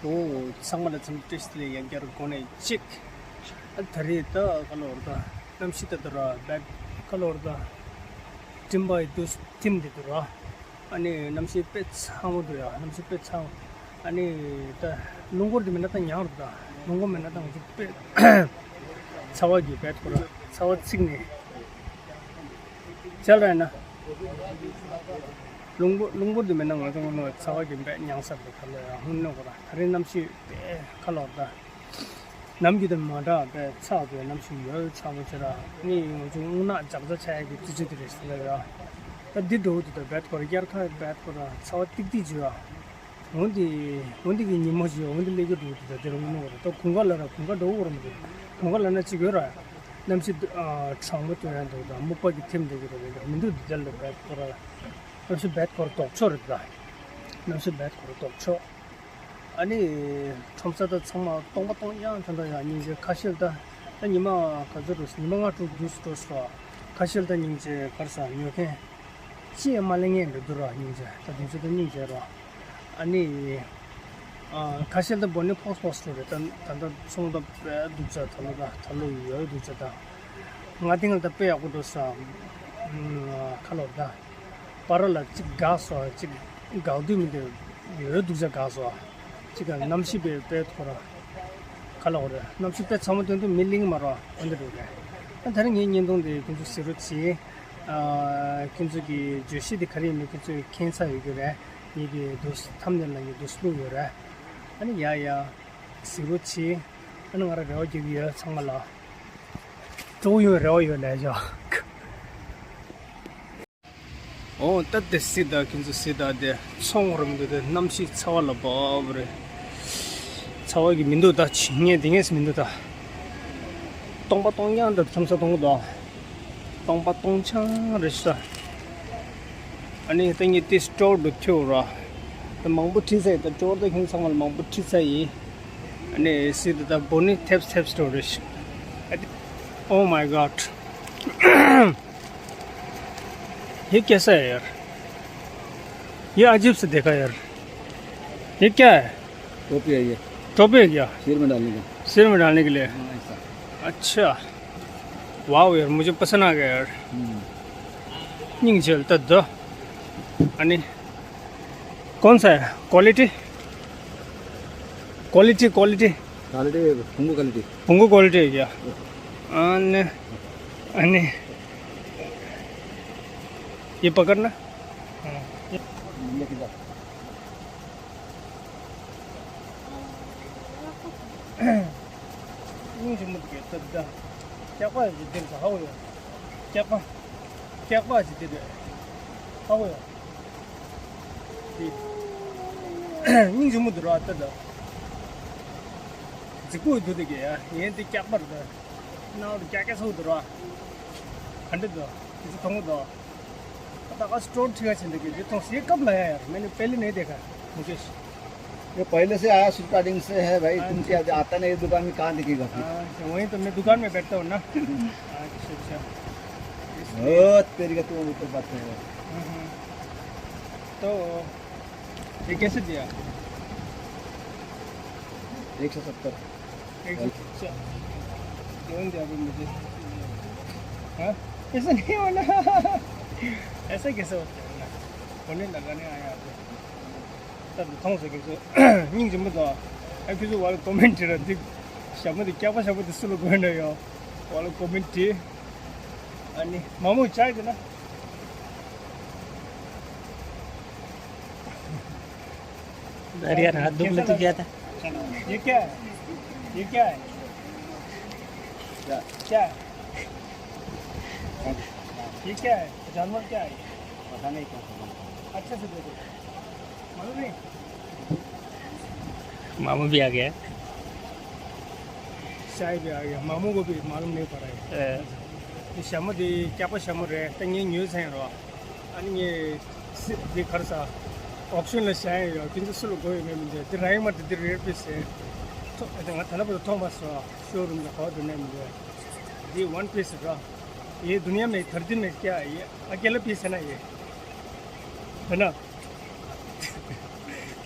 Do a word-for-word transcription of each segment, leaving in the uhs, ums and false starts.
ཨོ། ཚང་མ་ལ་འཚམས་འདྲི་བཀྲ་ཤིས་བདེ་ལེགས། ཡང་བསྐྱར་གོང་ནས་གཅིག་ཨ་ད་རེས་ད་ག་ལབ་དགོས་རེད། ད་གནམ་གཤིས་ད་ད་ར་བད་ག་ལབ་དགོས་རེད། ད་སྤྲིན་པ་ཡི་དུས་ཐིམ་བསྡད་འདུག་ར། ཨ་ནི་གནམ་གཤིས་དཔེ་ཚ་མོ་འདུག་ཡ། གནམ་གཤིས་དཔེ་ཚ་མོ། ཨ་ནི་ད་རླུང་འཁོར་དེ་མེད་ན་ད་ཉག་རེད། ད་རླུང་འཁོར་མེད་ན་ད་ང་ཚོ་དཔེ་ཚ་བ་གི་བད་ཁོ་ར་ཚ་བ་ཚིག་ནས་བྱས་ལ་ཡིན་ན། རླུང་འཁོར་རླུང་འཁོར་དེ་མེད་ན་ང་ཚོ་ངོ་ནོ་ཚ་བ་གི་བད་མྱངས་ས་རེད། ད་ལོ་ཡ་སྔོན་ནོ་ཁོ་ར། ད་རེས་གནམ་གཤིས་དཔེ་ག་ལབ་དགོས་རེད། ད་ནམ་རྒྱུན་དང་མ་འདྲ་བའི་ཚ་བའི་གནམ་གཤིས་ཡོད། ཚ་པོ་ཆེ་ར། ནི་ང་ཚོ་རྔུལ་ནག་འཇག་ཚ་ཆགས་ཡག་གི་དུས་ཚོད་དེ་རེད་ཟེར་ལབ་ཡ། ད་འདི་འགྲོ་འོ་དུས་ད་བད་ཁོ་ར་དབྱར་ཁ་བད་ཁོ་ར་ཚ་བ་ཏིག་ཏིག་ཅིག་ཡོད། འོ་འདི་འོ་འདི་གི་ཉིན་མོ་ཞིག་འོ་འདི་སླེབས་ཀྱི་འགྲོ་འོ་དུས་ད་དེ་རུ་ངོ་ནོ་ཁོ་ར། ད་དགུན་ཁ་ལ་ར་དགུན་ཁ་འགྲོ་འོ་ར་མི་འདུག་དགུན་ཁ་ལ་ན་ཅིག་ཡོད་ར། གནམ་གཤིས་གྲང་མོ་སྟོན་ཡ་འདུག་ད་སྨུག་པ་གི་ཐིམ་བསྡད་ཀྱི་རེད། མི་འདུག་འདི་འདྲ་ལ་བད་ཁོ་ར། གནམ་གཤིས་བད་ཁོ་ར་ལྡོག་ཕྱོགས་རེད། ད་གནམ་གཤིས་བད་ཁོ་ར་ལྡོག་ཕྱོགས། ཨ་ནི་ཁྲོམ་ས་ད་ཚང་མ་སྟོང་པ་སྟོང་རྐྱང་ད་ད་ཡ་སྙིང་རྗེ། ཁ་ཤས་ད་ད་ཉི་མ་ག་ཚོད་འགྲོ་སོང་། ཉི་མ་ལྔ་དྲུག་འདུག་འགྲོ་སོང་། ཁ་ཤས་ད་སྙིང་རྗེ་གར་ས་ཉོ་མཁན་ཅི་ཡང་མ་ལེན་མཁན་འདུག་འདུག་ར། སྙིང་རྗེ། ད་དེ་ཚོ་ད་སྙིང་རྗེ་ར། ཨ་ནི་ཨ་ཁ་ཤས་ད་སྦོ་ནི་ཕོག་ཕོག་འགྲོ་རེད། ད་ད་ད་ཚོང་ད་དཔེ་སྡུག་ཅག་ད་ལོ་ད་ད་ལོ་ཡོད་སྡུག་ཅག་ད་ང་ཏིང་ལ་ད་དཔེ་ཡག་པོ་འགྲོ་ས། ཁ་ལོ་ད། པ་ར་ལ་གཅིག་འགག་སོང་། གཅིག་འགག་དུས་མི་འདུག་ཡོད་སྡུག་ཅག་འགག་སོང་། གཅིག་ག་གནམ་གཤིས་དཔེ་དཔེ་ཁོ་ར་ག་ལབ་དགོས་རེད། གནམ་གཤིས་དཔེ་ཚ་མོ་སྟོན་དུས་མི་གླེང་མ་རོགས། འོ་འདི་འགྲོ་རེད། ཨ་ད་རིང་ངའི་བརྙན་ཐུང་འདི་ཁྱོད་ཚོ་གཟིགས་རོགས་གྱིས། ཨ་ཁྱོད་ཚོ་གི་བརྗོད་གཞི་འདི་ག་རེ་ཡིན་མིན་ཁྱོད་ཚོས་མཁྱེན་ཚར་ཡོད་ཀྱི་རེད། ངེད་ཀྱི་འདུག་ཐམ་ནེལ་ལ་ངས་འདུག་བླུགས་ཡོད་རེད། ཨ་ནི་ཡ་ཡ་གཟིགས་རོགས་གྱིས། ཨ་ནི་ང་རང་རེ་བ་རྒྱག་གི་ཡོད་ཚང་མ་ལ། སྤྲོ་ཡོང་རེ་བ་ཡོད་ལས་བཞག་ཨོ་ད་དེ་སྲིད་ད་ཁྱོད་ཚོ་སྲིད་ད་དེ་ཚོང་རུམ་དུ་དེ་གནམ་གཤིས་ཚ་བ་ལ་བབ་རེད། ཚ་བ་གི་མི་འདུག་ད་ཆི་ངས་དེ་ངས་མི་འདུག་ད་སྟོང་པ་སྟོང་རྐྱང་ད་ཁྲོམ་ས་སྟོང་གི་འདུག་སྟོང་པ་སྟོང་རྐྱང་རེད་ཤག་ཨ་ནི་ད་ངས་དེ་སྤྲོ་བོ་འདུག་ཐེའུ་ར་ད་མང་པོ་ཁྲིད་ཚར་ཡིན། ད་སྤྲོ་བོ་ད་ཁྱོད་ཚང་མ་ལ་མང་པོ་ཁྲིད་ཚར་ཡིན། ཨ་ནི་སྲིད་ད་ད་སྦོ་ནི་ཐེབས་ཐེབས་སྤྲོ་རེད་ཤག Oh my God. ये कैसा है यार? ये अजीब सा देखा यार। ये क्या है? टोपी है ये। टोपी है क्या? सिर में डालने का। सिर में डालने के लिए। हाँ, ऐसा। अच्छा। वाह यार, मुझे पसंद आ गया यार। हम्म। ཉིང་ཅལ་ད་ད། ཨ་ནི། कौन सा है? क्वालिटी? Quality, quality. क्वालिटी, भुंगू क्वालिटी। भुंगू क्वालिटी है क्या? अने, अने, ये पकड़ना। हाँ, ये ये किधर? ཉིང་ཅལ་མོ་དེ་ད་ད། སྐྱག་པ་ཞིག་འདིར་ཧ་གོ་ཡོད། སྐྱག་པ། སྐྱག་པ་ཞིག་འདིར་ཧ་གོ་ཡོད། དེ། ཉིང་ཅལ་མོ་དེ་ར་ད་ད། རྫིག་པོ་འདུག་དེ་གི་ཡ། ཡན་དེ་སྐྱག་པ་རེད་ད། ནང་དུ་སྐྱག་སྐྱག་ཚོགས་འདུག་ར། ག་འདྲ་འདུག་དེ་ཚོ་མཐོང་གི་འདུག་ད་ད་ག་སི་སྤྲོ་ཁྲི་ཁ་ཆེན་འདུག་གི་དེ་མཐོང་སའི་སྐབས་ལ་ཡ་ཡར། मैंने पहले नहीं देखा मुकेश। ये पहले से आया, स्टार्टिंग से है भाई। तुम क्या, आता नहीं दुकान में, कहाँ दिखेगा फिर? हाँ, वहीं तो मैं दुकान में बैठता हूँ ना। अच्छा, अच्छा। ओ, तेरी का, तू ऊपर बात कर रहा है। हम्म, हम्म। तो ये कैसे दिया? एक सौ सत्तर। एक सौ सत्तर। क्यों दिया अभी मुझे? हाँ? ऐसा नहीं होना। ऐसा कैसे होता है ना? होने लगाने आया आपको। ད་འདི་མཐོང་ཟེར་གི་ཚོ་སྙིང་རྗེ་མོ་དང་། ཨ་ཁྱོད་ཚོ་བ་ལ་ཀོ་མེན་ཊི་ར་འདི། ཞྭ་མོ་འདི་སྐྱག་པ་ཞྭ་མོ་འདི་སུ་ལ་དགོས་ན་ཡོང་། བ་ལ་ཀོ་མེན་ཊི། ཨ་ནི་མ་མོ་ཅག་འདི་ན། अरे यार, हाथ दुख लेके गया था। ये क्या है? ये क्या है? क्या है? ये क्या है? जानवर क्या है? पता नहीं क्या समझ। अच्छे से देखो। मालूम नहीं? मामू भी आ गया। शाही भी आ गया। मामू को भी मालूम नहीं पड़ा है। ये ཞྭ་མོ་འདི་སྐྱག་པ་ཞྭ་མོ་རེད། ད་ངས་ཉོས་ཚར་རོ། ཨ་ནི་ངས་སི་འདི་གར་ས་ཨོག་ཤོན་ལ་བཞག་ཡོད། ཁྱེད་ཚོ་སུ་ལ་དགོས་ཡོད་མེད་མི་འདུག་འདི་ར་ཡིག་མ་འདི་འདི་རེར་པིས་ཟེར། ཐོ་ཨ་ང་ད་ལྟ་བར་དུ་མཐོང་མ་སོང་། ཤོ་རུམ་ལ་ག་བ་འགྲོ་ནས་མི་འདུག་འདི་ཝན་པིས་ར། ये दुनिया में धरती में क्या है? ये अकेला पीस है ना ये? है ना?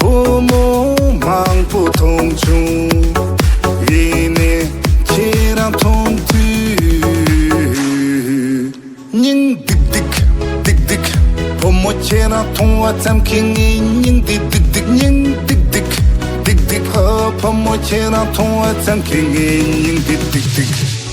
བུ་མོ་མང་པོ་མཐོང་བྱུང་། ཡིན་ནའི་ཁྱེད་རང་མཐོང་དུས། སྙིང་ལྡིག་ལྡིག་ལྡིག་ལྡིག་བུ་མོ་ཁྱེད་རང་མཐོང་བ་ཙམ་གྱིས་ངའི་སྙིང་འདི་ལྡིག་ལྡིག་སྙིང་ལྡིག་ལྡིག་ལྡིག་ལྡིག་ཨ། བུ་མོ་ཁྱེད་རང་མཐོང་བ་ཙམ་གྱིས་ངའི་སྙིང་འདི་ལྡིག་ལྡིག